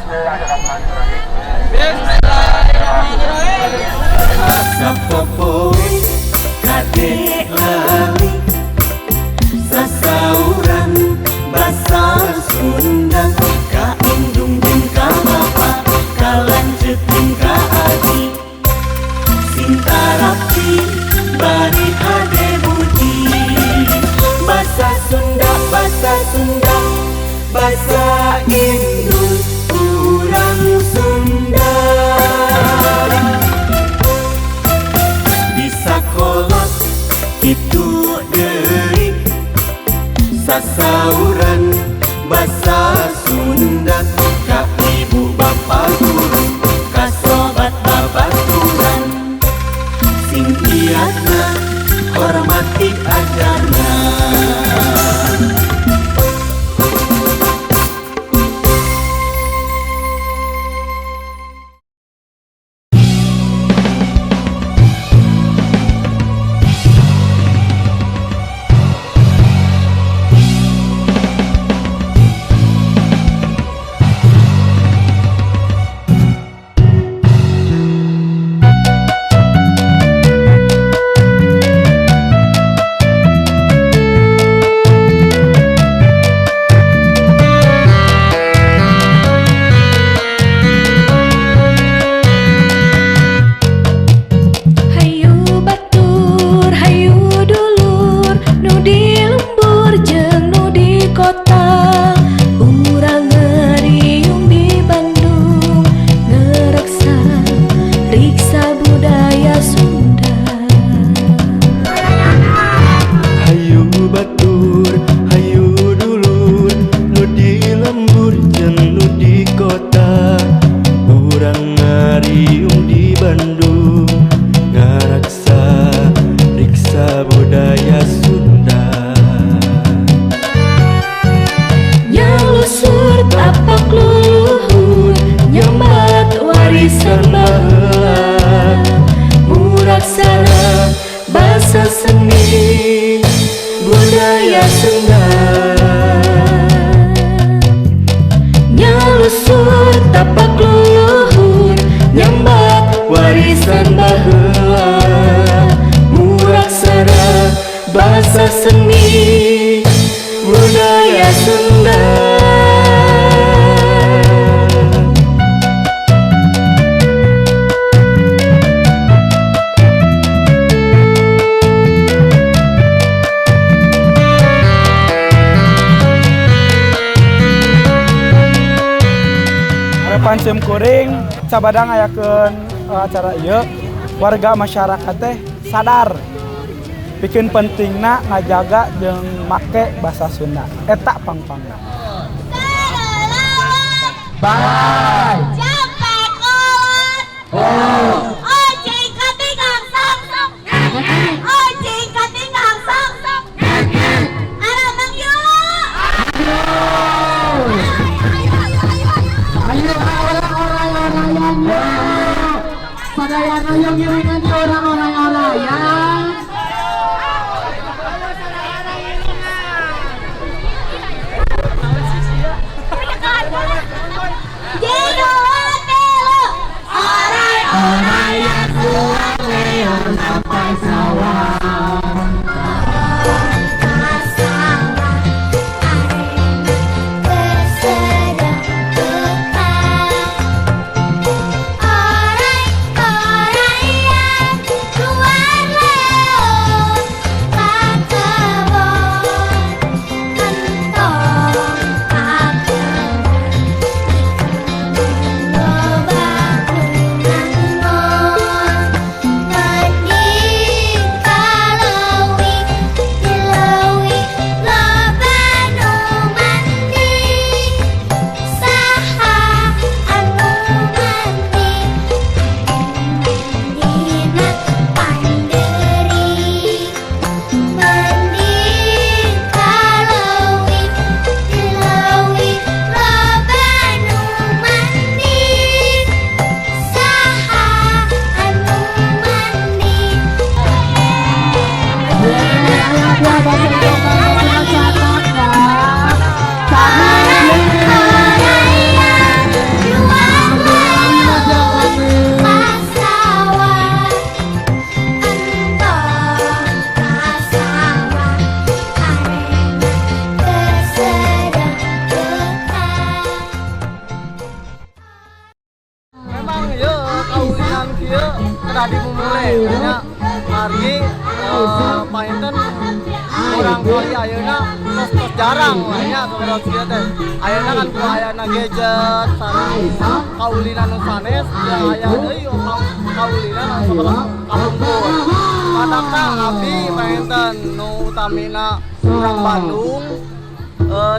Bismillahirrahmanirrahim. Bismillahirrahmanirrahim. Sapopoe kadek lali sasauran basa Sunda ka indung jeung ka bapa ka lanceuk jeung ka adi Sintarapti bari hade budi basa Sunda basa Sunda basa indung urang Sunda. Di sakola kitu deui sasauran basa Sunda ka ibu bapa guru ka sobat babaturan sing giatna hormati ajarna. Hayu batur, hayu dulur, nu di lembur jeung nu di kota. Urang ngariung di Bandung, ngereksa riksa budaya Sunda. Hayu batur, hayu dulur, nu di lembur jeung nu di kota. Urang ngariung di Bandung, ngaraksa riksa budaya Sunda. Nyalusur tapak luluhur, nyembat warisan baheula. Muraksara basa seni budaya Sunda. Nyalusur tapak luluhur, nyembat warisan baheula. Muraksara basa seni budaya Sunda. Harapan sim kuring sabada ngayakeun acara ieu warga masyarakat teh sadar bikin pentingna ngajaga jeung make bahasa Sunda eta pangpangna. Bye. Sampai kolot. Ojek katinggang sok sok. Ojek katinggang sok sok. Aramang yuk. Ayo ayo ayo ayo. Ayo orang-orang orang sadayana yang ngiringan orang-orang orang ya. Yeah. Kedah dimumule nya, margi panginten urang kali ayeuna tos tos jarang lah nya sapertos kieu teh. Ayeuna kan ku ayana gadget sareng kaulinan nu sanes ya, aya deui kaulinan anu sapertos kapungkur. Matakna abdi panginten nu utamina urang Bandung,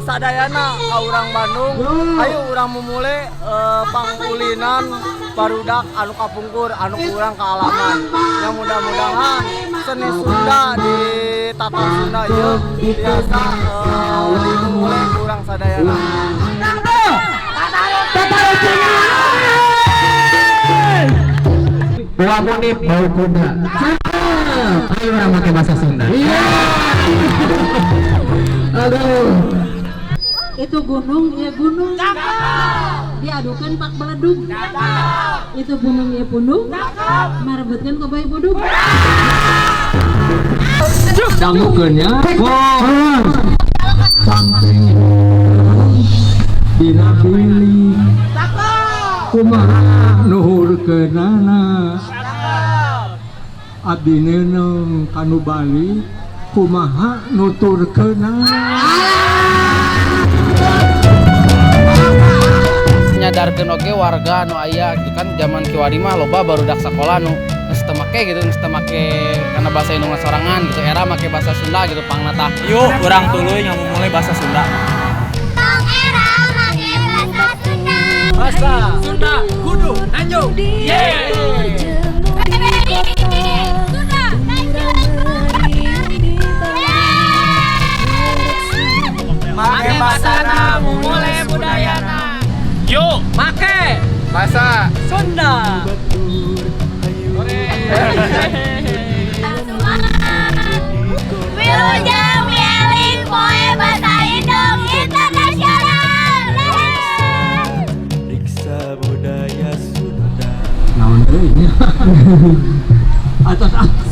sadayana ka urang Bandung, ayo urang mumule pangulinan barudak anu kapungkur anu kurang kaalaman, yang mudah-mudahan seni Sunda di Tatar Sunda ieu biasa dimumule ku urang sadayana. Tatar Buah munip bau kuda. Cakep. Ayo urang make bahasa Sunda. Iya. Aduh. Itu gunung ya gunung. Diadukan pak beledug. Itu gunung ya pundung. Marebutkan ke bayi budug. Dangukeun nya. Samping dina bilik kumaha nuhurkeunana abdi neuneng kanu balik kumaha nuturkeunana. Nyadarkeun oge warga anu aya gitu kan, zaman kiwari mah loba barudak sakola nu geus teu make gitu, geus teu make kana bahasa indungna sorangan gitu, era make bahasa Sunda gitu pangna tah. Yuk urang tuluy ngamumule bahasa Sunda. Tong era make bahasa Sunda. Bahasa Sunda kudu nanjung. Yeay. Sunda nanjung. Make basana mumule budayana. Yuk make bahasa Sunda. Wilujeng mieling poe bahasa Indung Internasional. Riksa budaya Sunda. Naon deui nya? Atos.